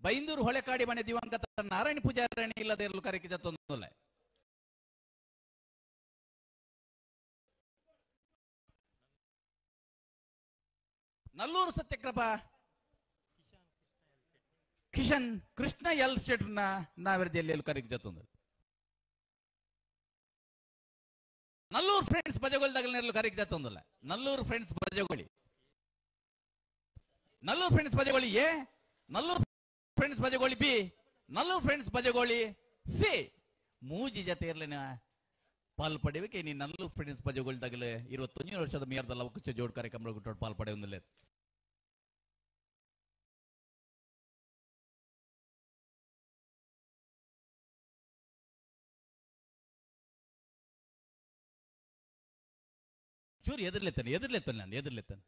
ಬೈಂದೂರು ಹೊಳೆಕಾಡಿ ಮನೆ ದಿವಂಗತ ನಾರಾಯಣ ಪೂಜಾರಣಿ ಇಲ್ಲದೇರ್ಲು ಕರೆಕ್ ಜತ್ತೊಂದುಲ್ಲೆ. ನಲ್ಲೂರು ಸತ್ಯಕೃಪಾ ಕಿಶನ್ ಕೃಷ್ಣ ಎಲ್ ಸ್ಟೇಟ್ನ ನಾವಿರದಲ್ಲಿ ಕರೆಕ್ ಜತ್ತೊಂದು. ನಲ್ಲೂರು ಫ್ರೆಂಡ್ಸ್ ಬಜಗೋಳಿದಾಗಲ ಕರೆಕ್ ಜತ್ತೊಂದಲ್ಲ. Nallur friends Bajagoli, Nallur friends Bajagoli A, Nallur friends Bajagoli B, Nallur friends Bajagoli C. ಮೂಜಿ ಜತೆ ಇರ್ಲಿನ ಪಾಲ್ ಪಡೆಯಕ್ಕೆ ನೀ ನಲ್ಲೂರು ಫ್ರೆಂಡ್ಸ್ ಬಜಗೋಳಿದಾಗಲೇ 21 ವರ್ಷದ ಮೇಯರ್ದ ಲವಕುಶ ಜೋಡ್ ಕಾರ್ಯಕ್ರಮ ಪಾಲ್ ಪಡೆಯೊಂದಿಲ್ಲ. ಚೂರು ಎದುರ್ಲೆತ್ತಾನೆ, ಎದುರ್ಲೆತ್ತಾನೆ, ನಾನು ಎದುರ್ಲೆತ್ತಾನೆ.